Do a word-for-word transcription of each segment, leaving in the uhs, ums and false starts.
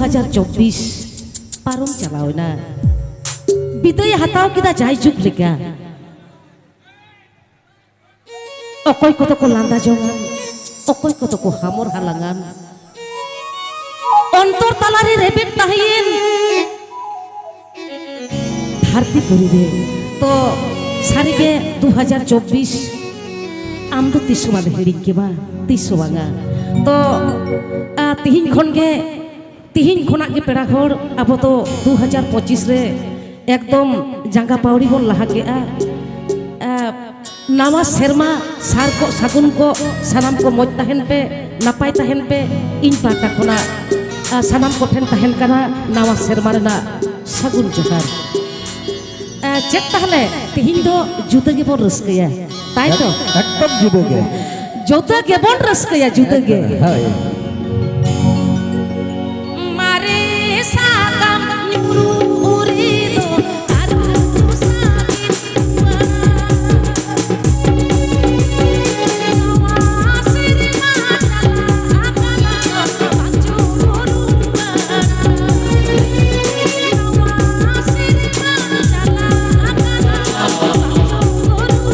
ᱦᱟᱡᱟᱨ ᱪᱚᱵᱵᱤᱥ ᱯᱟᱨᱚᱢ ᱪᱟᱞᱟᱣ ᱮᱱᱟ᱾ ᱵᱤᱫᱟᱹᱭ ᱦᱟᱛᱟᱣ ᱠᱮᱫᱟ ᱡᱟᱭᱡᱩᱜᱽ ᱞᱮᱠᱟ᱾ ᱚᱠᱚᱭ ᱠᱚᱫᱚ ᱠᱚ ᱞᱟᱸᱫᱟ ᱡᱚᱝᱟᱱ, ᱚᱠᱚᱭ ᱠᱚᱫᱚ ᱠᱚ ᱦᱟᱢᱚᱨ ᱦᱟᱞᱟᱝᱟᱱ᱾ ᱚᱱᱛᱚᱨ ᱛᱟᱞᱟᱨᱮ ᱨᱮᱵᱮᱫ ᱛᱟᱦᱮᱸᱭᱮᱱ ᱫᱷᱟᱹᱨᱛᱤ ᱯᱩᱨᱤ ᱨᱮ᱾ ᱛᱚ ᱥᱟᱹᱨᱤᱜᱮ ᱫᱩ ᱦᱟᱡᱟᱨ ᱪᱚᱵᱵᱤᱥ ᱟᱢ ᱫᱚ ᱛᱤᱥ ᱦᱚᱸ ᱵᱟᱢ ᱦᱤᱲᱤᱧ ᱠᱮᱢᱟ, ᱛᱤᱥ ᱦᱚᱸ ᱵᱟᱝᱟ᱾ ᱛᱚ ᱟ, ᱛᱤᱦᱤᱧ ᱠᱷᱚᱱ ᱜᱮ, ᱛᱤᱦᱤᱧ ᱠᱷᱚᱱᱟᱜ ᱜᱮ ᱯᱮᱲᱟ ᱦᱚᱲ, ᱟᱵᱚ ᱫᱚ ᱫᱩ ᱦᱟᱡᱟᱨ ᱯᱚᱸᱪᱤᱥ ᱨᱮ ᱮᱠᱫᱚᱢ ᱡᱟᱸᱜᱟ ᱯᱟᱣᱲᱤ ᱵᱚᱱ ᱞᱟᱦᱟ ᱠᱮᱜᱼᱟ᱾ ᱟ, ᱱᱟᱣᱟ ᱥᱮᱨᱢᱟ ᱥᱟᱨ ᱠᱚ ᱥᱟᱹᱜᱩᱱ ᱠᱚ, ᱥᱟᱱᱟᱢ ᱠᱚ ᱢᱚᱡᱽ ᱛᱟᱦᱮᱱ ᱯᱮ, ᱱᱟᱯᱟᱭ ᱛᱟᱦᱮᱱ ᱯᱮ᱾ ᱤᱧ ᱯᱟᱦᱴᱟ ᱠᱷᱚᱱᱟᱜ, ᱟ, ᱥᱟᱱᱟᱢ ᱠᱚᱴᱷᱮᱱ ᱛᱟᱦᱮᱱ ᱠᱟᱱᱟ ᱱᱟᱣᱟ ᱥᱮᱨᱢᱟ ᱨᱮᱱᱟᱜ ᱥᱟᱹᱜᱩᱱ ᱡᱚᱦᱟᱨ᱾ ᱟ, ᱪᱮᱫ ᱛᱟᱦᱞᱮ ᱛᱮᱦᱮᱧ ᱫᱚ ᱡᱩᱫᱟᱹ ᱜᱮᱵᱚᱱ ᱨᱟᱹᱥᱠᱟᱹᱭᱟ, ᱛᱟᱭ ᱛᱚ? ᱮᱠᱫᱚᱢ ᱡᱩᱫᱟᱹ ᱜᱮ᱾ ᱡᱩᱫᱟᱹ ᱜᱮᱵᱚᱱ ᱨᱟᱹᱥᱠᱟᱹᱭᱟ, ᱡᱩᱫᱟᱹ ᱜᱮ᱾ ᱦᱳᱭ᱾ ᱢᱟᱨᱮ ᱥᱟᱠᱟᱢ ᱧᱩᱨᱩ ᱩᱨᱤ ᱫᱚ ᱟᱹᱨᱩ ᱥᱟᱹᱨᱤ ᱠᱚᱣᱟ᱾ ᱱᱟᱣᱟ ᱥᱮᱨᱢᱟ ᱪᱟᱞᱟᱜ ᱠᱟᱱᱟ, ᱵᱟᱝ ᱪᱚ ᱨᱩᱣᱟᱹᱲᱟ᱾ ᱱᱟᱣᱟ ᱥᱮᱨᱢᱟ ᱪᱟᱞᱟᱜ ᱠᱟᱱᱟ, ᱵᱟᱝ ᱪᱚ ᱨᱩᱣᱟᱹᱲᱟ᱾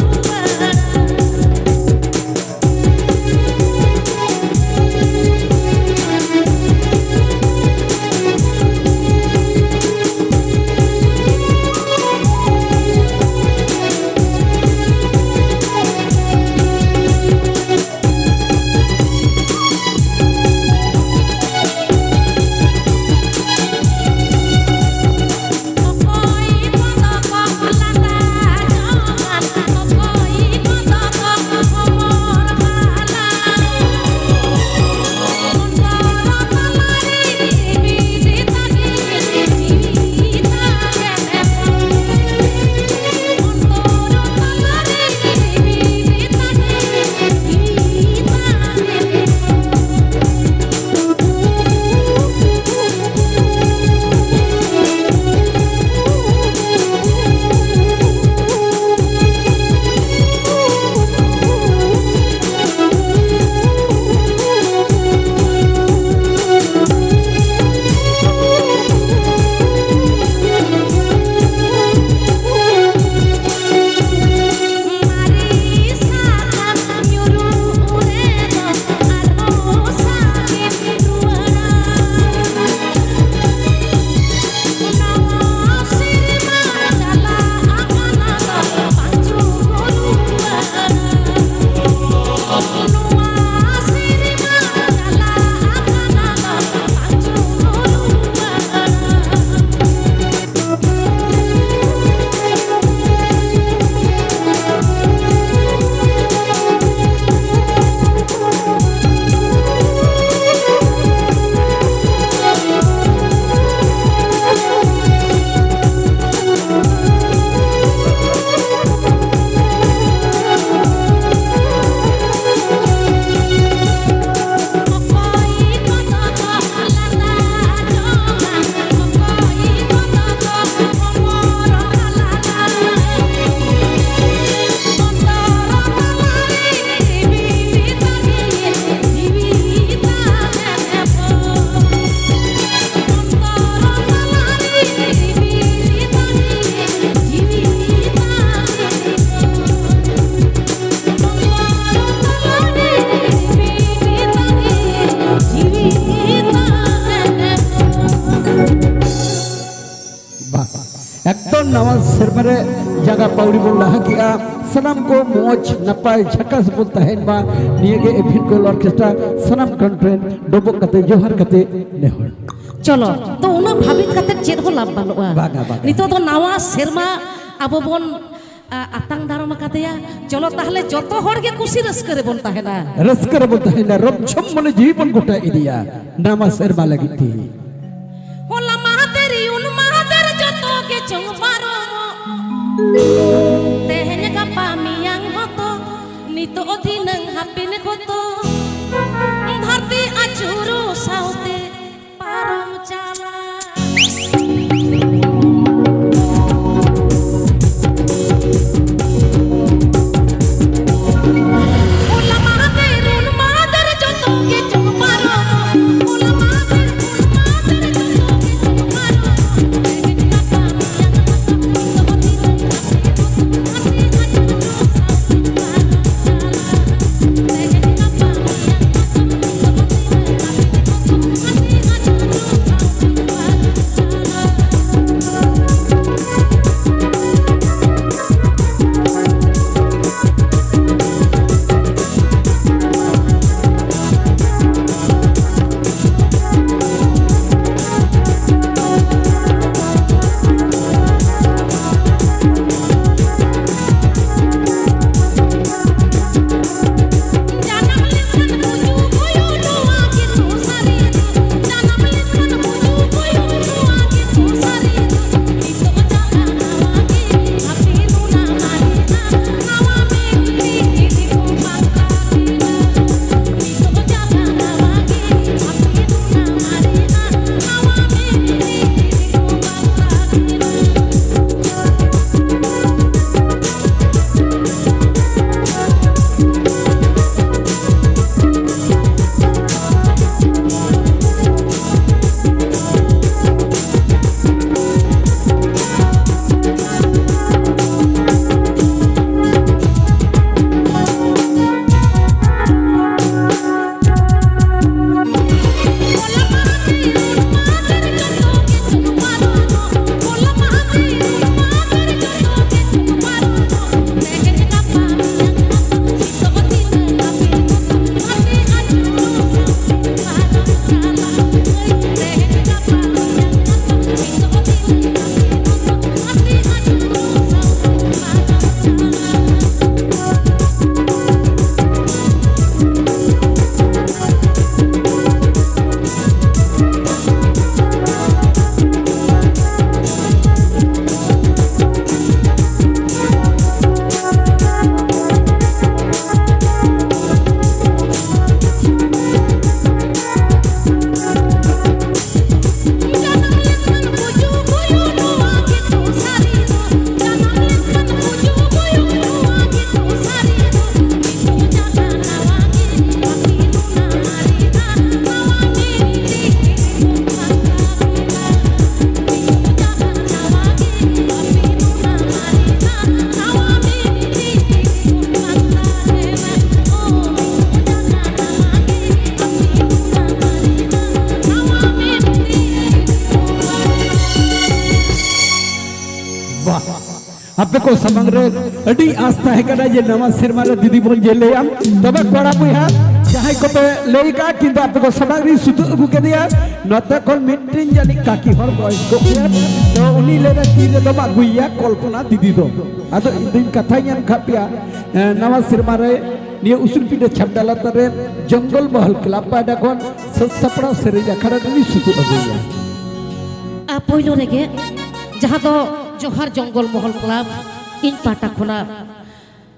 ᱮᱠᱫᱚᱢ ᱱᱟᱣᱟ ᱥᱮᱨᱢᱟ ᱨᱮ ᱡᱟᱸᱜᱟ ᱯᱟᱹᱣᱲᱤ ᱵᱚᱱ ᱞᱟᱦᱟ ᱠᱮᱜᱼᱟ᱾ ᱥᱟᱱᱟᱢ ᱠᱚ ᱢᱚᱡᱽ ᱱᱟᱯᱟᱭ ᱡᱷᱟᱠᱟᱥ ᱵᱚᱱ ᱛᱟᱦᱮᱱ ᱢᱟ᱾ ᱱᱤᱭᱟᱹ ᱜᱮ ᱮᱯᱷᱤᱱ ᱠᱚᱞ ᱚᱨᱠᱮᱥᱴᱨᱟ ᱥᱟᱱᱟᱢ ᱠᱚᱴᱷᱮᱱ ᱰᱚᱵᱚᱜ ᱠᱟᱛᱮ, ᱡᱚᱦᱟᱨ ᱠᱟᱛᱮ, ᱱᱮᱦᱚᱨ᱾ ᱪᱚᱞᱚ, ᱛᱚ ᱩᱱᱟᱹᱜ ᱵᱷᱟᱵᱤᱛ ᱠᱟᱛᱮ ᱪᱮᱫ ᱦᱚᱸ ᱞᱟᱵᱷ ᱵᱟᱹᱱᱩᱜᱼᱟ᱾ ᱵᱟᱝᱟ, ᱵᱟᱝᱟ᱾ ᱱᱤᱛᱚᱜ ᱫᱚ ᱱᱟᱣᱟ ᱥᱮᱨᱢᱟ ᱟᱵᱚ ᱵᱚᱱ, ᱟ, ᱟᱛᱟᱝ ᱫᱟᱨᱟᱢ ᱟᱠᱟᱫᱮᱭᱟ᱾ ᱪᱚᱞᱚ ᱛᱟᱦᱞᱮ ᱡᱚᱛᱚ ᱦᱚᱲ ᱜᱮ ᱠᱩᱥᱤ ᱨᱟᱹᱥᱠᱟᱹ ᱨᱮᱵᱚᱱ ᱛᱟᱦᱮᱱᱟ᱾ ᱨᱟᱹᱥᱠᱟᱹ ᱨᱮᱵᱚᱱ ᱛᱟᱦᱮᱱᱟ, ᱨᱚᱢ ᱡᱷᱚᱢ ᱢᱚᱱᱮ ᱡᱤᱣᱤ ᱵᱚᱱ ᱜᱚᱴᱟ ᱤᱫᱤᱭᱟ ᱱᱟᱣᱟ ᱥᱮᱨᱢᱟ ᱞᱟᱹᱜᱤᱫ ᱛᱮ᱾ ᱦᱚᱞᱟ ᱢᱟᱦᱫᱮᱨ, ᱩᱱ ᱢᱟᱦᱫᱮᱨ ᱡᱚᱛᱚ ᱜᱮ ᱪᱚᱝ ᱯᱟᱨᱚᱢᱚᱜ᱾ ᱛᱮᱦᱮᱧ ᱜᱟᱯᱟ ᱢᱮᱭᱟᱝ ᱦᱚᱸᱛᱚ, ᱱᱤᱛᱚᱜ ᱫᱷᱤᱱᱟᱹᱝ ᱦᱟᱯᱤᱱ ᱠᱚᱛᱚ᱾ ᱫᱷᱟᱹᱨᱛᱤ ᱟᱹᱪᱩᱨᱚᱜ ᱥᱟᱶᱛᱮ ᱯᱟᱨᱚᱢ ᱪᱟᱞᱟᱜ᱾ ᱦᱚᱞᱟ ᱢᱟᱦᱫᱮᱨ, ᱩᱱ ᱢᱟᱦᱫᱮᱨ ᱡᱚᱛᱚ ᱜᱮ ᱪᱚᱝ ᱯᱟᱨᱚᱢᱚᱜ᱾ ᱦᱚᱞᱟ ᱢᱟᱦᱫᱮᱨ, ᱩᱱ ᱢᱟᱦᱫᱮᱨ ᱡᱚᱛᱚ ᱜᱮ ᱪᱚᱝ ᱯᱟᱨᱚᱢᱚᱜ᱾ ᱛᱮᱦᱮᱧ ᱜᱟᱯᱟ ᱢᱮᱭᱟᱝ ᱦᱚᱸᱛᱚ, ᱱᱤᱛᱚᱜ ᱫᱷᱤᱱᱟᱹᱝ ᱦᱟᱯᱤᱱ ᱠᱚᱛᱚ᱾ ᱫᱷᱟᱹᱨᱛᱤ ᱟᱹᱪᱩᱨᱚᱜ ᱥᱟᱶᱛᱮ ᱯᱟᱨᱚᱢ ᱪᱟᱞᱟᱜ᱾ ᱵᱟᱦ, ᱟᱯᱮ ᱠᱚ ᱥᱟᱢᱟᱝ ᱨᱮ ᱟᱹᱰᱤ ᱟᱥ ᱛᱟᱦᱮᱸ ᱠᱟᱱᱟ ᱡᱮ ᱱᱟᱣᱟ ᱥᱮᱨᱢᱟ ᱨᱮ ᱫᱤᱫᱤ ᱵᱚᱱ ᱧᱮᱞᱮᱭᱟ᱾ ᱛᱚᱵᱮ ᱠᱚᱲᱟ ᱵᱚᱭᱦᱟ ᱡᱟᱦᱟᱸᱭ ᱠᱚᱯᱮ ᱞᱟᱹᱭ ᱠᱟᱜᱼᱟ, ᱠᱤᱱᱛᱩ ᱟᱯᱮ ᱠᱚ ᱥᱟᱢᱟᱝ ᱨᱤᱧ ᱥᱩᱛᱩᱜ ᱟᱹᱜᱩ ᱠᱮᱫᱮᱭᱟ᱾ ᱱᱚᱛᱮ ᱠᱷᱚᱱ ᱢᱤᱫᱴᱮᱱ ᱡᱟᱹᱱᱤᱡ ᱠᱟᱹᱠᱤ ᱦᱚᱲ ᱵᱚᱭᱚᱥ ᱠᱚ ᱜᱮᱭᱟ, ᱛᱚ ᱩᱱᱤ ᱞᱟᱹᱭ ᱫᱟ ᱛᱤ ᱨᱮᱫᱚᱢ ᱟᱹᱜᱩᱭᱮᱭᱟ ᱠᱚᱞᱯᱚᱱᱟ ᱫᱤᱫᱤ ᱫᱚ᱾ ᱟᱫᱚ ᱤᱧ ᱫᱩᱧ ᱠᱟᱛᱷᱟᱧ ᱮᱢ ᱠᱟᱜ ᱯᱮᱭᱟ, ᱮ, ᱱᱟᱣᱟ ᱥᱮᱨᱢᱟ ᱨᱮ ᱱᱤᱭᱟᱹ ᱩᱥᱩᱞ ᱯᱤᱸᱰᱟᱹ ᱪᱷᱟᱢᱰᱟ ᱞᱟᱛᱟᱨ ᱨᱮ ᱡᱚᱝᱜᱚᱞ ᱢᱚᱦᱚᱞ ᱠᱞᱟᱵᱽ ᱯᱟᱦᱴᱟ ᱠᱷᱚᱱ ᱥᱟᱹᱛ ᱥᱟᱯᱲᱟᱣ ᱥᱮᱨᱮᱧ ᱟᱠᱷᱲᱟ ᱨᱮᱞᱤᱧ ᱥᱩᱛᱩᱜ ᱟᱹᱜᱩᱭᱮᱭᱟ᱾ ᱟᱨ ᱯᱳᱭᱞᱳ ᱨᱮᱜᱮ ᱡᱟᱦᱟᱸ ᱫᱚ ᱡᱚᱦᱟᱨ ᱡᱚᱝᱜᱚᱞ ᱢᱚᱦᱚᱞ ᱠᱞᱟᱵᱽ, ᱤᱧ ᱯᱟᱦᱴᱟ ᱠᱷᱚᱱᱟᱜ,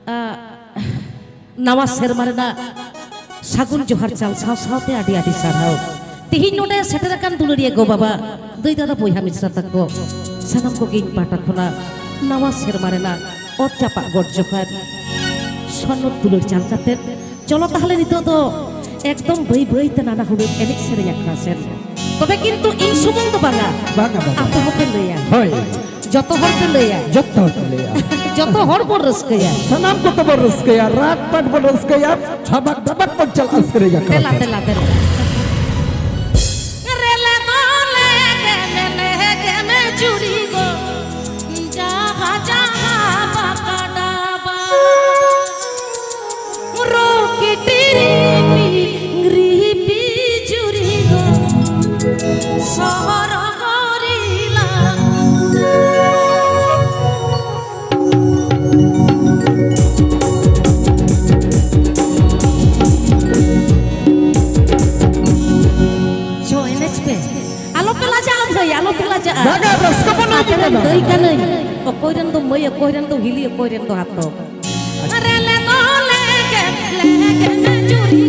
ᱟ, ᱱᱟᱣᱟ ᱥᱮᱨᱢᱟ ᱨᱮᱱᱟᱜ ᱥᱟᱹᱜᱩᱱ ᱡᱚᱦᱟᱨ ᱪᱟᱞ ᱥᱟᱶ ᱥᱟᱶᱛᱮ ᱟᱹᱰᱤ ᱟᱹᱰᱤ ᱥᱟᱨᱦᱟᱣ᱾ ᱛᱮᱦᱮᱧ ᱱᱚᱰᱮ ᱥᱮᱴᱮᱨ ᱟᱠᱟᱱ ᱫᱩᱞᱟᱹᱲᱤᱭᱟᱹ ᱜᱚ ᱵᱟᱵᱟ, ᱫᱟᱹᱭ ᱫᱟᱫᱟ ᱵᱚᱭᱦᱟ ᱢᱤᱥᱨᱟ ᱛᱟᱠᱚ, ᱥᱟᱱᱟᱢ ᱠᱚᱜᱮ ᱤᱧ ᱯᱟᱦᱴᱟ ᱠᱷᱚᱱᱟᱜ ᱱᱟᱣᱟ ᱥᱮᱨᱢᱟ ᱨᱮᱱᱟᱜ ᱚᱛ ᱪᱟᱯᱟᱜ ᱜᱚᱰ ᱡᱚᱦᱟᱨ, ᱥᱚᱱᱱᱚᱛ ᱫᱩᱞᱟᱹᱲ ᱪᱟᱞ ᱠᱟᱛᱮ, ᱪᱚᱞᱚ ᱛᱟᱦᱞᱮ ᱱᱤᱛᱚᱜ ᱫᱚ ᱮᱠᱫᱚᱢ ᱵᱟᱹᱭ ᱵᱟᱹᱭ ᱛᱮ ᱱᱟᱱᱟ ᱦᱩᱱᱟᱹᱨ ᱮᱱᱮᱡ ᱥᱮᱨᱮᱧ ᱟᱠᱷᱲᱟ ᱥᱮᱱ᱾ ᱛᱚᱵᱮ ᱠᱤᱱᱛᱩ ᱤᱧ ᱥᱩᱢᱩᱝ ᱫᱚ ᱵᱟᱝᱟ, ᱵᱟᱝᱟ, ᱵᱟᱝᱟ᱾ ᱟᱯᱮ ᱦᱚᱸᱯᱮ ᱞᱟᱹᱭᱟ᱾ ᱦᱳᱭ᱾ ᱡᱚᱛᱚ ᱦᱚᱲ ᱯᱮ ᱞᱟᱹᱭᱟ᱾ ᱡᱚᱛᱚ ᱦᱚᱲ ᱯᱮ ᱞᱟᱹᱭᱟ᱾ ᱡᱚᱛᱚ ᱦᱚᱲ ᱵᱚᱱ ᱨᱟᱹᱥᱠᱟᱹᱭᱟ᱾ ᱥᱟᱱᱟᱢ ᱠᱚᱛᱮ ᱵᱚᱱ ᱨᱟᱹᱥᱠᱟᱹᱭᱟ, ᱨᱟᱴ ᱯᱟᱴ ᱵᱚᱱ ᱨᱟᱹᱥᱠᱟᱹᱭᱟ, ᱫᱷᱟᱢᱟᱠ ᱫᱷᱟᱢᱟᱠ ᱵᱚᱱ ᱪᱟᱞᱟᱜᱼᱟ ᱥᱮᱨᱮᱧ ᱟᱠᱷᱲᱟ ᱫᱮᱞᱟ, ᱛᱮ᱾ ᱫᱮᱞᱟ, ᱫᱮᱞᱟ᱾ ᱨᱮᱞᱮ ᱫᱚᱞᱮ ᱜᱮᱢᱮᱞᱮ ᱜᱮᱢᱮ ᱪᱩᱨᱤ ᱜᱚ, ᱡᱟᱦᱟ ᱡᱟᱦᱟ ᱵᱟᱠᱟ ᱰᱟᱵᱟ᱾ ᱨᱚᱠᱤᱴᱤ ᱨᱤᱯᱤ, ᱨᱤᱯᱤ ᱪᱩᱨᱤ ᱜᱚ, ᱥᱚᱦᱚᱨ ᱜᱚᱨᱤᱞᱟ᱾ ᱪᱚ ᱮᱱᱮᱡ ᱯᱮ᱾ ᱟᱞᱚ ᱯᱮ ᱞᱟᱡᱟᱜᱼᱟ ᱵᱷᱟᱹᱭ, ᱟᱞᱚ ᱯᱮ ᱞᱟᱡᱟᱜᱼᱟ᱾ ᱵᱟᱝᱟ, ᱨᱟᱹᱥᱠᱟᱹ ᱵᱚᱱ ᱟᱯᱮ ᱨᱮᱱ ᱤᱫᱤ ᱠᱟᱱᱟ᱾ ᱫᱟᱹᱭ ᱠᱟᱹᱱᱟᱹᱧ, ᱚᱠᱚᱭ ᱨᱮᱱ ᱫᱚ ᱢᱟᱹᱭ, ᱚᱠᱚᱭ ᱨᱮᱱ ᱫᱚ ᱦᱤᱞᱤ, ᱚᱠᱚᱭ ᱨᱮᱱ ᱫᱚ ᱦᱟᱛᱚᱢ᱾ ᱨᱮᱞᱮ ᱫᱚᱞᱮ ᱜᱮ, ᱞᱮ ᱜᱮ ᱢᱮ ᱪᱩᱨᱤ᱾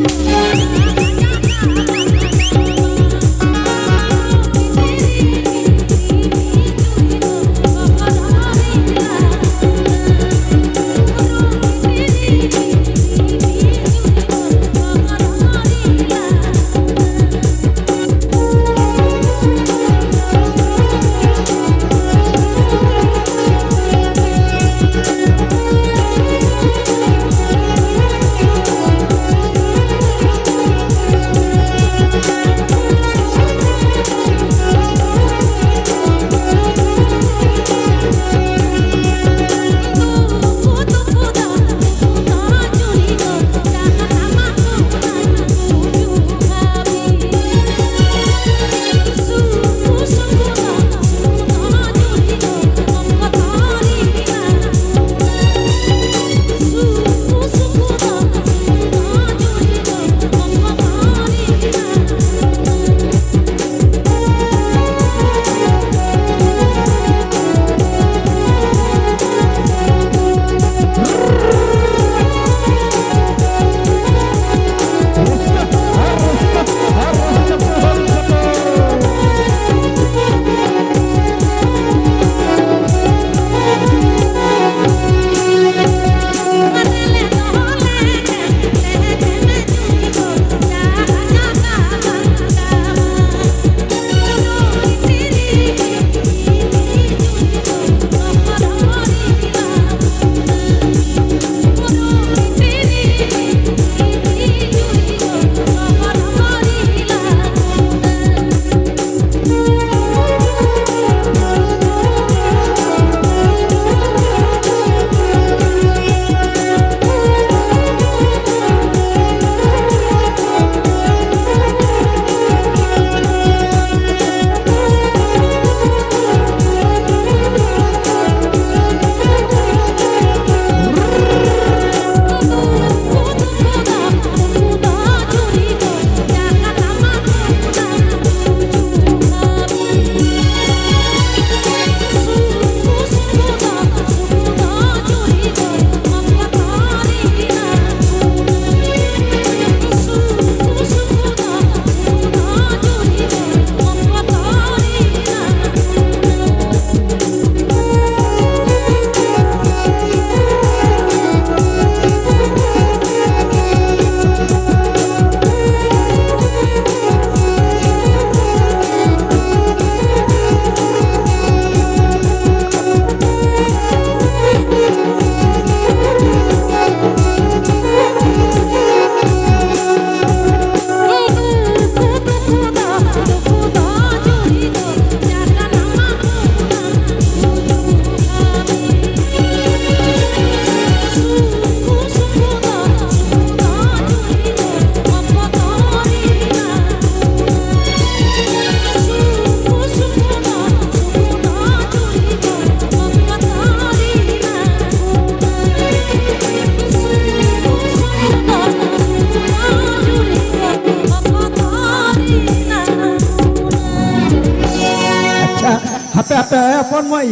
ᱢᱟᱹᱭ,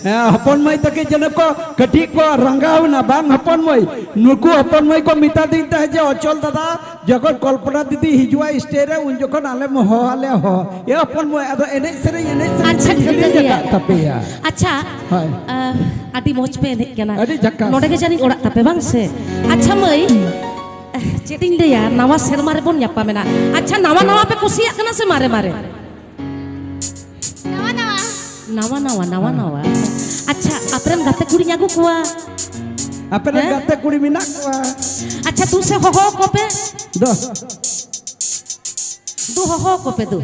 ᱦᱮᱸ, ᱦᱚᱯᱚᱱ ᱢᱟᱹᱭ ᱛᱟᱹᱠᱤᱱ ᱡᱮᱱᱚ ᱠᱚ ᱠᱟᱹᱴᱤᱡ ᱠᱚ ᱨᱟᱸᱜᱟᱣ ᱮᱱᱟ, ᱵᱟᱝ ᱦᱚᱯᱚᱱ ᱢᱟᱹᱭ? ᱱᱩᱠᱩ ᱦᱚᱯᱚᱱ ᱢᱟᱹᱭ ᱠᱚ ᱢᱮᱛᱟ ᱫᱤᱧ ᱛᱟᱦᱮᱸᱫ ᱡᱮ, "ᱚᱪᱚᱞ ᱫᱟᱫᱟ, ᱡᱚᱠᱷᱚᱱ ᱠᱚᱞᱯᱚᱱᱟ ᱫᱤᱫᱤ ᱦᱤᱡᱩᱜᱼᱟ ᱥᱴᱮᱡ ᱨᱮ, ᱩᱱ ᱡᱚᱠᱷᱚᱱ ᱟᱞᱮᱢ ᱦᱚᱦᱚ ᱟᱞᱮ ᱦᱚ, ᱮ ᱦᱚᱯᱚᱱ ᱢᱟᱹᱭ, ᱟᱫᱚ ᱮᱱᱮᱡ ᱥᱮᱨᱮᱧ, ᱮᱱᱮᱡ ᱥᱮᱨᱮᱧ ᱟᱪᱪᱷᱟ, ᱯᱮ ᱴᱷᱤᱠᱟᱹ ᱦᱤᱲᱤᱧ ᱜᱮᱭᱟ᱾ ᱟᱠᱟᱫ ᱛᱟᱯᱮᱭᱟ?" ᱟᱪᱪᱷᱟ, ᱦᱳᱭ᱾ ᱟᱦ, ᱟᱹᱰᱤ ᱢᱚᱡᱽ ᱯᱮ ᱮᱱᱮᱡ ᱠᱟᱱᱟ᱾ ᱟᱹᱰᱤ ᱡᱟᱠᱟᱥ᱾ ᱱᱚᱰᱮ ᱜᱮ ᱡᱟᱹᱱᱤᱡ ᱚᱲᱟᱜ ᱛᱟᱯᱮ, ᱵᱟᱝ ᱥᱮ? ᱟᱪᱪᱷᱟ ᱢᱟᱹᱭ, ᱟᱦ, ᱪᱮᱫ ᱤᱧ ᱞᱟᱹᱭᱟ, ᱱᱟᱣᱟ ᱥᱮᱨᱢᱟ ᱨᱮᱵᱚᱱ ᱧᱟᱯᱟᱢᱮᱱᱟ᱾ ᱟᱪᱪᱷᱟ, ᱱᱟᱣᱟ ᱱᱟᱣᱟ ᱯᱮ ᱠᱩᱥᱤᱭᱟᱜ ᱠᱟᱱᱟ ᱥᱮ ᱢᱟᱨᱮ ᱢᱟᱨᱮ? ᱱᱟᱣᱟ ᱱᱟᱣᱟ᱾ ᱱᱟᱣᱟ ᱱᱟᱣᱟ, ᱱᱟᱣᱟ ᱱᱟᱣᱟ᱾ ᱟᱪᱪᱷᱟ, ᱟᱯᱮᱨᱮᱱ ᱜᱟᱛᱮ ᱠᱩᱲᱤᱧ ᱟᱹᱜᱩ ᱠᱚᱣᱟ᱾ ᱟᱯᱮᱨᱮᱱ ᱦᱮᱸ? ᱜᱟᱛᱮ ᱠᱩᱲᱤ ᱢᱮᱱᱟᱜ ᱠᱚᱣᱟ᱾ ᱟᱪᱪᱷᱟ, ᱫᱩ ᱥᱮ ᱦᱚᱦᱚ ᱟᱠᱚ ᱯᱮ᱾ ᱫᱚ᱾ ᱫᱩ ᱦᱚᱦᱚ ᱟᱠᱚ ᱯᱮ, ᱫᱩ᱾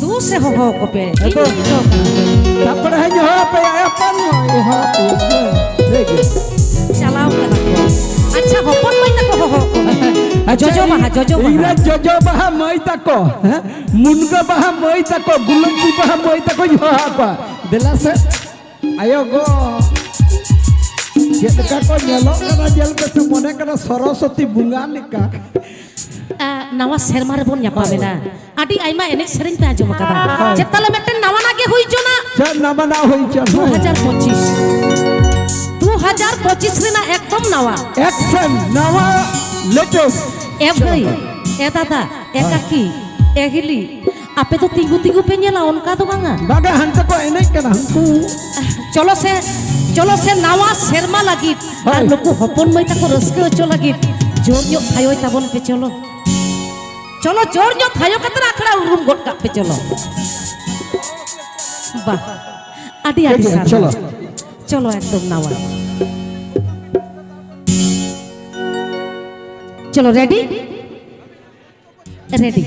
ᱫᱩ ᱥᱮ ᱦᱚᱦᱚ ᱟᱠᱚ ᱯᱮ᱾ ᱤᱧ ᱮᱛᱚ᱾ ᱵᱩᱡᱷᱟᱹᱣ ᱠᱟᱱᱟ᱾ ᱛᱟᱨᱯᱚᱨᱮ ᱦᱟᱸᱜ ᱦᱚᱦᱚ ᱟᱯᱮᱭᱟ, ᱮ ᱦᱚᱯᱚᱱ ᱢᱟᱹᱭ, ᱦᱚᱦᱚ ᱟᱯᱮᱭᱟ᱾ ᱴᱷᱤᱠ ᱜᱮᱭᱟ᱾ ᱪᱟᱞᱟᱣ ᱠᱟᱱᱟ ᱠᱚ᱾ ᱟᱪᱪᱷᱟ, ᱦᱚᱯᱚᱱ ᱢᱟᱹᱭ ᱛᱟᱠᱚ ᱦᱚᱦᱚ ᱟᱠᱚ ᱢᱮ᱾ ᱟᱪᱪᱷᱟ, ᱡᱚᱡᱚ ᱵᱟᱦᱟ, ᱡᱚᱡᱚ ᱵᱟᱦᱟ᱾ ᱤᱧᱨᱮᱱ ᱡᱚᱡᱚ ᱵᱟᱦᱟ ᱢᱟᱹᱭ ᱛᱟᱠᱚ, ᱦᱮᱸ? ᱢᱩᱱᱜᱟᱹ ᱵᱟᱦᱟ ᱢᱟᱹᱭ ᱛᱟᱠᱚ, ᱜᱩᱞᱟᱹᱪᱤ ᱵᱟᱦᱟ ᱢᱟᱹᱭ ᱛᱟᱠᱚᱧ ᱦᱚᱦᱚ ᱟᱠᱚᱣᱟ᱾ ᱫᱮᱞᱟ ᱥᱮ, ᱟᱭᱳ ᱜᱚ, ᱪᱮᱫ ᱞᱮᱠᱟ ᱠᱚ ᱧᱮᱞᱚᱜ ᱠᱟᱱᱟ, ᱧᱮᱞ ᱯᱮᱥᱮ, ᱢᱚᱱᱮ ᱠᱟᱱᱟ ᱥᱚᱨᱚᱥᱚᱛᱤ ᱵᱚᱸᱜᱟ ᱞᱮᱠᱟ᱾ ᱟ, ᱱᱟᱣᱟ ᱥᱮᱨᱢᱟ ᱨᱮᱵᱚᱱ ᱧᱟᱯᱟᱢ ᱮᱱᱟ᱾ ᱦᱳᱭ᱾ ᱟᱹᱰᱤ ᱟᱭᱢᱟ ᱮᱱᱮᱡ ᱥᱮᱨᱮᱧ ᱯᱮ ᱟᱸᱡᱚᱢ ᱟᱠᱟᱫᱟ᱾ ᱦᱳᱭ᱾ ᱪᱮᱫ ᱛᱟᱦᱞᱮ ᱢᱤᱫᱴᱮᱱ ᱱᱟᱣᱟᱱᱟᱜ ᱜᱮ ᱦᱩᱭ ᱦᱚᱪᱚᱱᱟ᱾ ᱪᱮᱫ ᱱᱟᱣᱟᱱᱟᱜ ᱦᱩᱭ ᱦᱚᱪᱚᱱᱟ? ᱫᱩ ᱦᱟᱡᱟᱨ ᱯᱚᱸᱪᱤᱥ᱾ ᱫᱩ ᱦᱟᱡᱟᱨ ᱯᱚᱸᱪᱤᱥ ᱨᱮᱱᱟᱜ ᱮᱠᱫᱚᱢ ᱱᱟᱣᱟ᱾ ᱮᱠᱥᱮᱱ, ᱱᱟᱣᱟ, latest᱾ ᱮ ᱵᱷᱟᱹᱭ, ᱮ ᱫᱟᱫᱟ, ᱮ ᱦᱳᱭ᱾ ᱠᱟᱠᱤ, ᱮ ᱦᱤᱞᱤ, ᱟᱯᱮ ᱫᱚ ᱛᱤᱸᱜᱩ ᱛᱤᱸᱜᱩ ᱯᱮ ᱧᱮᱞᱟ, ᱚᱱᱠᱟ ᱫᱚ ᱵᱟᱝᱟ᱾ ᱵᱟᱝᱟ, ᱦᱟᱱᱛᱮ ᱠᱚ ᱮᱱᱮᱡ ᱠᱟᱱᱟ ᱩᱱᱠᱩ᱾ ᱪᱚᱞᱚ ᱥᱮ, ᱪᱚᱞᱚ ᱥᱮ, ᱱᱟᱣᱟ ᱥᱮᱨᱢᱟ ᱞᱟᱹᱜᱤᱫ ᱟᱨ ᱦᱳᱭ᱾ ᱱᱩᱠᱩ ᱦᱚᱯᱚᱱ ᱢᱟᱹᱭ ᱛᱟᱠᱚ ᱨᱟᱹᱥᱠᱟᱹ ᱦᱚᱪᱚ ᱞᱟᱹᱜᱤᱫ ᱡᱳᱨ ᱧᱚᱜ ᱛᱷᱟᱭᱚᱭ ᱛᱟᱵᱚᱱ ᱯᱮ, ᱪᱚᱞᱚ᱾ ᱪᱚᱞᱚ, ᱡᱳᱨ ᱧᱚᱜ ᱛᱷᱟᱭᱚ ᱠᱟᱛᱮ ᱟᱠᱷᱲᱟ ᱩᱨᱩᱢ ᱜᱚᱫ ᱠᱟᱜ ᱯᱮ, ᱪᱚᱞᱚ᱾ ᱵᱟᱦ, ᱟᱹᱰᱤ ᱟᱹᱰᱤ ᱴᱷᱤᱠ ᱜᱮᱭᱟ, ᱥᱟᱨᱦᱟᱣ᱾ ᱪᱚᱞᱚ᱾ ᱪᱚᱞᱚ, ᱮᱠᱫᱚᱢ ᱱᱟᱣᱟ᱾ ᱪᱚᱞᱚ, ᱨᱮᱰᱤ? ᱨᱮᱰᱤ᱾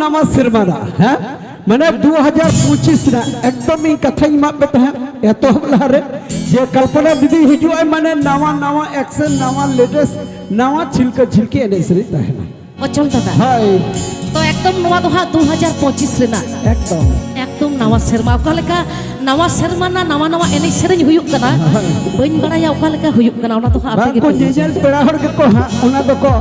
ᱱᱟᱣᱟ ᱥᱮᱨᱢᱟ ᱨᱮᱱᱟᱜ, ᱦᱮᱸ, ᱢᱟᱱᱮ ᱫᱩ ᱦᱟᱡᱟᱨ ᱯᱚᱸᱪᱤᱥ ᱨᱮᱱᱟᱜ ᱮᱠᱫᱚᱢ ᱤᱧ ᱠᱟᱛᱷᱟᱧ ᱮᱢᱟᱫ ᱯᱮ ᱛᱟᱦᱮᱸᱫ ᱮᱛᱚᱦᱚᱵ ᱞᱟᱦᱟᱨᱮ, ᱡᱮ ᱠᱚᱞᱯᱚᱱᱟ ᱫᱤᱫᱤ ᱦᱤᱡᱩᱜ ᱟᱭ, ᱢᱟᱱᱮ ᱱᱟᱣᱟ ᱱᱟᱣᱟ ᱮᱠᱥᱮᱱ, ᱱᱟᱣᱟ ᱞᱮᱴᱮᱥᱴ, ᱱᱟᱣᱟ ᱪᱷᱤᱞᱠᱟᱹ ᱡᱷᱤᱞᱠᱤ ᱮᱱᱮᱡ ᱥᱮᱨᱮᱧ ᱛᱟᱦᱮᱱᱟ᱾ ᱚᱪᱚᱞ ᱫᱟᱫᱟ᱾ ᱦᱳᱭ᱾ ᱛᱚ ᱮᱠᱫᱚᱢ ᱱᱚᱣᱟ ᱫᱚ ᱦᱟᱸᱜ ᱫᱩ ᱦᱟᱡᱟᱨ ᱯᱚᱸᱪᱤᱥ ᱨᱮᱱᱟᱜ᱾ ᱮᱠᱫᱚᱢ᱾ ᱮᱠᱫᱚᱢ ᱱᱟᱣᱟ ᱥᱮᱨᱢᱟ᱾ ᱚᱠᱟ ᱞᱮᱠᱟ ᱱᱟᱣᱟ ᱥᱮᱨᱢᱟ ᱨᱮᱱᱟᱜ ᱱᱟᱣᱟ ᱱᱟᱣᱟ ᱮᱱᱮᱡ ᱥᱮᱨᱮᱧ ᱦᱩᱭᱩᱜ ᱠᱟᱱᱟ? ᱦᱳᱭ᱾ ᱵᱟᱹᱧ ᱵᱟᱲᱟᱭᱟ ᱚᱠᱟ ᱞᱮᱠᱟ ᱦᱩᱭᱩᱜ ᱠᱟᱱᱟ, ᱚᱱᱟ ᱫᱚ ᱦᱟᱸᱜ ᱟᱯᱮ ᱵᱟᱝ ᱜᱮ ᱠᱚ ᱯᱮ ᱞᱟᱹᱭᱟ᱾ ᱧᱮᱧᱮᱞ ᱯᱮᱲᱟ ᱦᱚᱲ ᱜᱮᱠᱚ ᱦᱟᱸᱜ ᱚᱱᱟ ᱫᱚᱠᱚ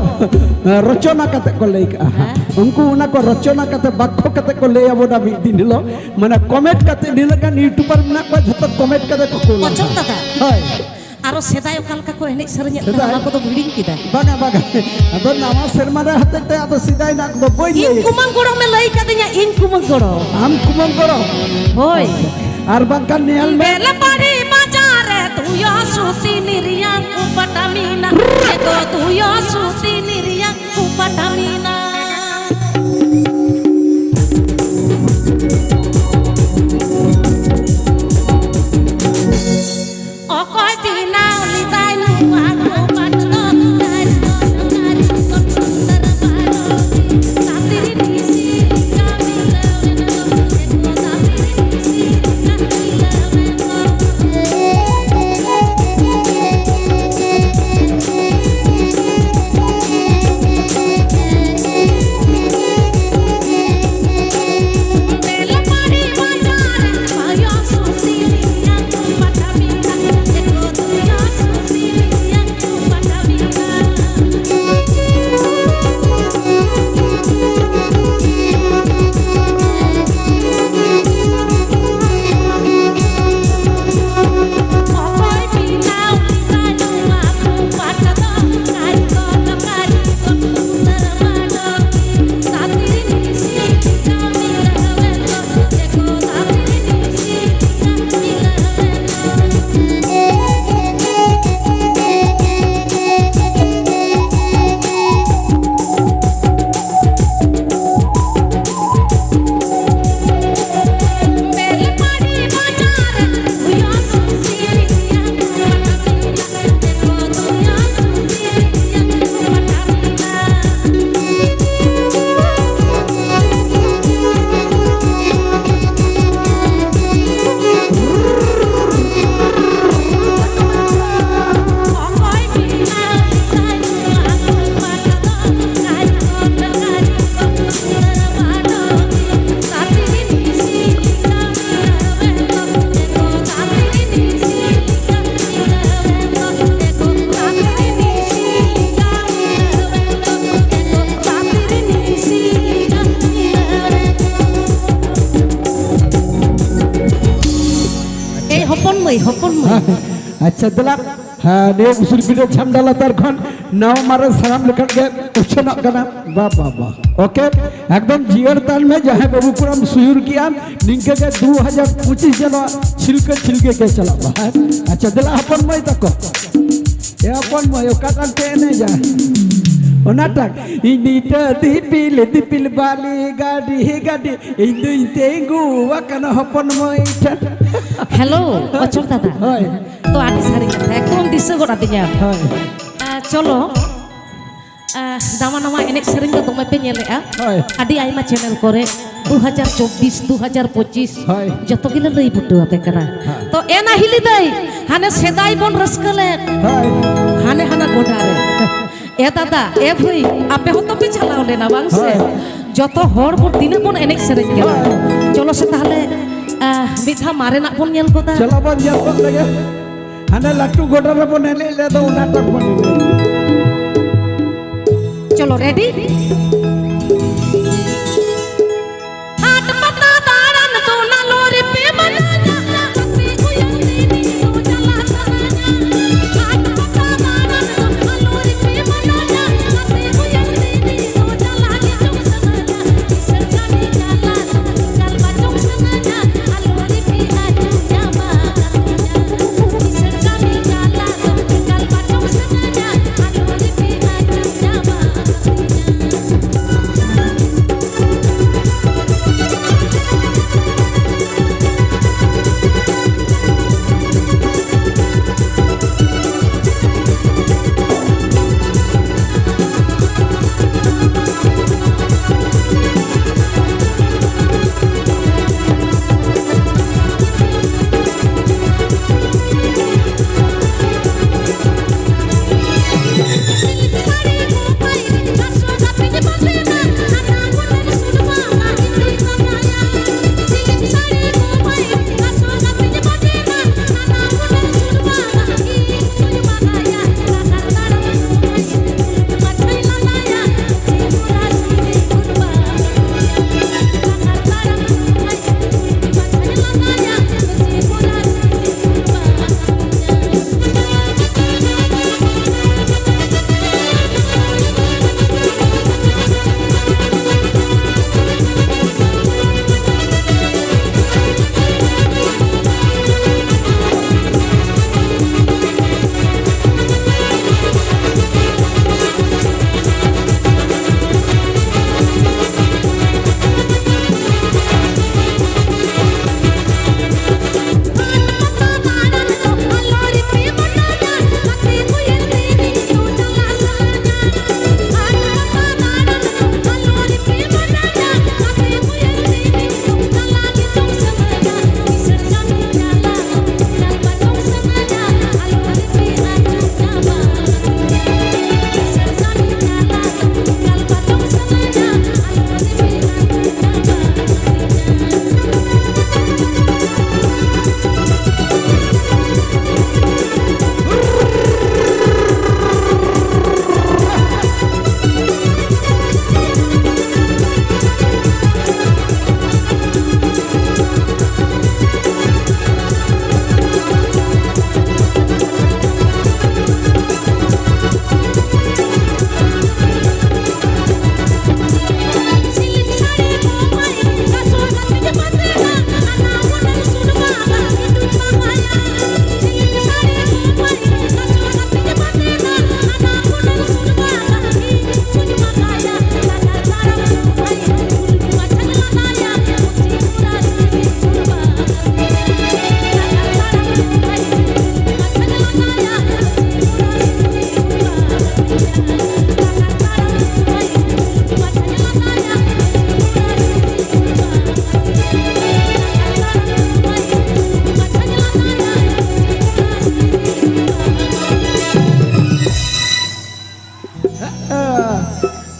ᱨᱚᱪᱚᱱᱟ ᱠᱟᱛᱮ ᱠᱚ ᱞᱟᱹᱭ ᱠᱟᱜᱼᱟ ᱦᱟᱸᱜ᱾ ᱦᱮᱸ᱾ ᱩᱱᱠᱩ ᱚᱱᱟ ᱠᱚ ᱨᱚᱪᱚᱱᱟ ᱠᱟᱛᱮ, ᱵᱟᱠᱠᱷᱚ ᱠᱟᱛᱮ ᱠᱚ ᱞᱟᱹᱭ ᱟᱵᱚᱱᱟ ᱢᱤᱫ ᱫᱤᱱ ᱦᱤᱞᱳᱜ᱾ ᱢᱟᱱᱮ ᱠᱚᱢᱮᱱᱴ ᱠᱟᱛᱮ, ᱱᱤᱱᱟᱹᱜ ᱜᱟᱱ ᱤᱭᱩᱴᱩᱵᱟᱨ ᱢᱮᱱᱟᱜ ᱠᱚᱣᱟ, ᱡᱷᱚᱛᱚ ᱠᱚᱢᱮᱱᱴ ᱠᱟᱛᱮ ᱠᱚ ᱠᱩᱞᱟ᱾ ᱚᱪᱚᱞ ᱫᱟᱫᱟ᱾ ᱦᱳᱭ᱾ ᱟᱨᱚ ᱥᱮᱫᱟᱭ ᱚᱠᱟ ᱞᱮᱠᱟ ᱠᱚ ᱮᱱᱮᱡ ᱥᱮᱨᱮᱧᱮᱫ ᱛᱟᱦᱮᱸ, ᱥᱮᱫᱟᱭ᱾ ᱚᱱᱟ ᱠᱚᱫᱚ ᱦᱤᱲᱤᱧ ᱠᱮᱫᱟ᱾ ᱵᱟᱝᱟ, ᱵᱟᱝᱟ᱾ ᱟᱫᱚ ᱱᱟᱣᱟ ᱥᱮᱨᱢᱟ ᱨᱮ ᱦᱚᱛᱮᱡ ᱛᱮ ᱟᱫᱚ ᱥᱮᱫᱟᱭ ᱨᱮᱱᱟᱜ ᱫᱚ ᱵᱟᱹᱧ ᱤᱧ ᱞᱟᱹᱭ ᱠᱩᱢᱟᱹᱝ ᱜᱚᱲᱚᱢᱮ ᱞᱟᱹᱭ ᱠᱟᱫᱤᱧᱟ, ᱤᱧ ᱠᱩᱢᱟᱹᱝ ᱜᱚᱲᱚᱢ᱾ ᱟᱢ ᱠᱩᱢᱟᱹᱝ ᱜᱚᱲᱚᱢ? ᱦᱳᱭ᱾ ᱟᱨ ᱵᱟᱝᱠᱷᱟᱱ ᱧᱮᱞ ᱢᱮ᱾ ᱵᱮᱞᱯᱟᱦᱟᱲᱤ ᱵᱟᱡᱟᱨ ᱨᱮ ᱫᱩᱭᱚ ᱥᱩᱛᱤ ᱱᱤᱨᱭᱟᱝ ᱩᱯᱟᱴᱟᱢᱤᱱᱟ᱾ ᱮ ᱫᱚ ᱫᱩᱭᱚ ᱥᱩᱛᱤ ᱱᱤᱨᱭᱟᱝ ᱩᱯᱟᱴᱟᱢᱤᱱᱟ᱾ ᱚᱠᱚᱭ ᱵᱮᱱᱟᱣ ᱞᱮᱫᱟᱭ ᱱᱚᱣᱟ ᱠᱚ ᱯᱟᱴ ᱫᱚ? ᱦᱚᱯᱚᱱ ᱢᱟᱹᱭ, ᱦᱚᱯᱚᱱ ᱢᱟᱹᱭ᱾ ᱟᱪᱪᱷᱟ, ᱫᱮᱞᱟ᱾ ᱦᱮᱸ, ᱱᱤᱭᱟᱹ ᱩᱥᱩᱞ ᱯᱤᱸᱰᱟᱹ ᱪᱷᱟᱢᱰᱟ ᱞᱟᱛᱟᱨ ᱠᱷᱚᱱ ᱱᱟᱣᱟ ᱢᱟᱨᱮ ᱥᱟᱱᱟᱢ ᱞᱮᱠᱟᱱ ᱜᱮ ᱩᱪᱷᱟᱹᱱᱚᱜ ᱠᱟᱱᱟ᱾ ᱵᱟ, ᱵᱟ, ᱵᱟ᱾ ᱳᱠᱮ, ᱮᱠᱫᱚᱢ ᱡᱤᱭᱟᱹᱲ ᱛᱟᱦᱮᱱ ᱢᱮ, ᱡᱟᱦᱟᱸᱭ ᱵᱟᱹᱵᱩ ᱠᱩᱲᱟᱢ ᱥᱩᱭᱩᱨ ᱠᱮᱜᱼᱟ, ᱱᱤᱝᱠᱟᱹ ᱜᱮ ᱫᱩ ᱦᱟᱡᱟᱨ ᱯᱚᱸᱪᱤᱥ ᱡᱮᱱᱚ ᱪᱷᱤᱞᱠᱟᱹ ᱪᱷᱤᱞᱠᱟᱹ ᱜᱮ ᱪᱟᱞᱟᱜ ᱢᱟ, ᱦᱮᱸ? ᱟᱪᱪᱷᱟ, ᱫᱮᱞᱟ ᱦᱚᱯᱚᱱ ᱢᱟᱹᱭ ᱛᱟᱠᱚ᱾ ᱮ ᱦᱚᱯᱚᱱ ᱢᱟᱹᱭ, ᱚᱠᱟᱴᱟᱜ ᱯᱮ ᱮᱱᱮᱡᱟ? ᱚᱱᱟᱴᱟᱜ, ᱤᱧ ᱱᱤᱛᱟᱹ ᱫᱤᱯᱤᱞ, ᱫᱤᱯᱤᱞ ᱵᱟᱞᱤ, ᱜᱟᱹᱰᱤ, ᱜᱟᱹᱰᱤ, ᱤᱧ ᱫᱩᱧ ᱛᱤᱸᱜᱩ ᱟᱠᱟᱱᱟ ᱦᱚᱯᱚᱱ ᱢᱟᱹᱭ ᱴᱷᱮᱱ᱾ ᱦᱮᱞᱳ, ᱚᱪᱚᱞ ᱫᱟᱫᱟ᱾ ᱦᱳᱭ᱾ ᱛᱚ, ᱟᱹᱰᱤ ᱥᱟᱹᱨᱤ ᱠᱟᱛᱷᱟ, ᱮᱠᱫᱚᱢ ᱫᱤᱥᱟᱹ ᱜᱚᱫ ᱟᱹᱫᱤᱧᱟ᱾ ᱦᱳᱭ᱾ ᱟ, ᱪᱚᱞᱚ, ᱟ, ᱱᱟᱣᱟ ᱱᱟᱣᱟ ᱮᱱᱮᱡ ᱥᱮᱨᱮᱧ ᱫᱚ ᱫᱚᱢᱮ ᱯᱮ ᱧᱮᱞᱮᱜᱼᱟ᱾ ᱦᱳᱭ᱾ ᱟᱹᱰᱤ ᱟᱭᱢᱟ ᱪᱮᱱᱮᱞ ᱠᱚᱨᱮ, ᱫᱩ ᱦᱟᱡᱟᱨ ᱪᱚᱵᱵᱤᱥ, ᱫᱩ ᱦᱟᱡᱟᱨ ᱯᱚᱸᱪᱤᱥ, ᱦᱳᱭ᱾ ᱡᱚᱛᱚ ᱜᱮᱞᱮ ᱞᱟᱹᱭ ᱵᱩᱴᱟᱹ ᱟᱯᱮ ᱠᱟᱱᱟ᱾ ᱦᱮᱸ᱾ ᱛᱚ, ᱮᱱᱟ ᱦᱤᱞᱤ ᱫᱟᱹᱭ, ᱦᱟᱱᱮ ᱥᱮᱫᱟᱭ ᱵᱚᱱ ᱨᱟᱹᱥᱠᱟᱹ ᱞᱮᱫ, ᱦᱳᱭ᱾ ᱦᱟᱱᱮ ᱦᱟᱱᱟ ᱜᱚᱰᱟ ᱨᱮ᱾ ᱮ ᱫᱟᱫᱟ, ᱮ ᱵᱷᱟᱹᱭ, ᱟᱯᱮ ᱦᱚᱸᱛᱚ ᱯᱮ ᱪᱟᱞᱟᱣ ᱞᱮᱱᱟ, ᱵᱟᱝ ᱥᱮ? ᱦᱳᱭ᱾ ᱡᱚᱛᱚ ᱦᱚᱲ ᱵᱚᱱ ᱛᱤᱱᱟᱹᱜ ᱵᱚᱱ ᱮᱱᱮᱡ ᱥᱮᱨᱮᱧ ᱠᱮᱫᱟ᱾ ᱦᱳᱭ᱾ ᱪᱚᱞᱚ ᱥᱮ ᱛᱟᱦᱞᱮ, ᱟ, ᱢᱤᱫ ᱫᱷᱟᱣ ᱢᱟᱨᱮᱱᱟᱜ ᱵᱚᱱ ᱧᱮᱞ ᱜᱚᱫᱟ᱾ ᱪᱚᱞᱚ ᱵᱚᱱ ᱧᱮᱞ ᱜᱚᱫ ᱞᱮᱜᱮ᱾ ᱦᱟᱱᱮ ᱞᱟᱹᱴᱩ ᱜᱚᱰᱟ ᱨᱮᱵᱚᱱ ᱮᱱᱮᱡ ᱞᱮᱫ ᱫᱚ, ᱚᱱᱟ ᱴᱟᱜ ᱵᱚᱱ ᱮᱱᱮᱡ᱾ ᱪᱚᱞᱚ, ᱨᱮᱰᱤ? ᱦᱟᱴ ᱯᱟᱛᱟ ᱫᱟᱬᱟᱱ ᱫᱚ ᱱᱟᱞᱚ ᱨᱮᱯᱮ ᱢᱟᱱᱟᱧᱟ, ᱟᱯᱮ ᱩᱭᱦᱟᱹᱨ ᱛᱮ ᱱᱤᱛ ᱫᱚ ᱪᱟᱞᱟᱜ ᱥᱟᱱᱟᱧᱟ᱾ ᱦᱟᱴ ᱯᱟᱛᱟ ᱫᱟᱬᱟᱱ ᱫᱚ ᱱᱟᱞᱚ ᱨᱮᱯᱮ ᱢᱟᱱᱟᱧᱟ, ᱟᱯᱮ ᱩᱭᱦᱟᱹᱨ ᱛᱮ ᱱᱤᱛ ᱫᱚ ᱪᱟᱞᱟᱜ ᱜᱮ ᱪᱚᱝ ᱥᱟᱱᱟᱧᱟ᱾ ᱠᱤᱥᱟᱹᱬ ᱠᱟᱹᱢᱤ ᱪᱟᱞᱟᱜ ᱫᱚ ᱮᱠᱟᱞ ᱵᱟᱝ ᱪᱚᱝ ᱥᱟᱱᱟᱧᱟ, ᱟᱞᱚ ᱨᱮᱯᱮ ᱟᱹᱪᱩᱨ ᱧᱟᱢᱟ ᱠᱟᱹᱢᱤᱧᱟ᱾ ᱠᱤᱥᱟᱹᱬ ᱠᱟᱹᱢᱤ ᱪᱟᱞᱟᱜ ᱫᱚ ᱮᱠᱟᱞ ᱵᱟᱝ ᱪᱚᱝ ᱥᱟᱱᱟᱧᱟ, ᱟᱞᱚ ᱨᱮᱯᱮ ᱟᱹᱪᱩᱨ ᱧᱟᱢᱟ ᱠᱟᱹᱢᱤᱧᱟ᱾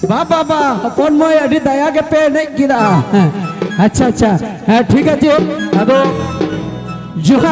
ᱵᱟ ᱵᱟ ᱵᱟ, ᱦᱚᱯᱚᱱ ᱢᱟᱹᱭ, ᱟᱹᱰᱤ ᱫᱟᱭᱟ ᱜᱮᱯᱮ ᱮᱱᱮᱡ ᱠᱮᱫᱟ᱾ ᱟᱪᱪᱷᱟ ᱟᱪᱪᱷᱟ, ᱦᱮᱸ, ᱴᱷᱤᱠ ᱟᱪᱷᱮ᱾ ᱟᱫᱚ ᱡᱚᱦᱟᱨ᱾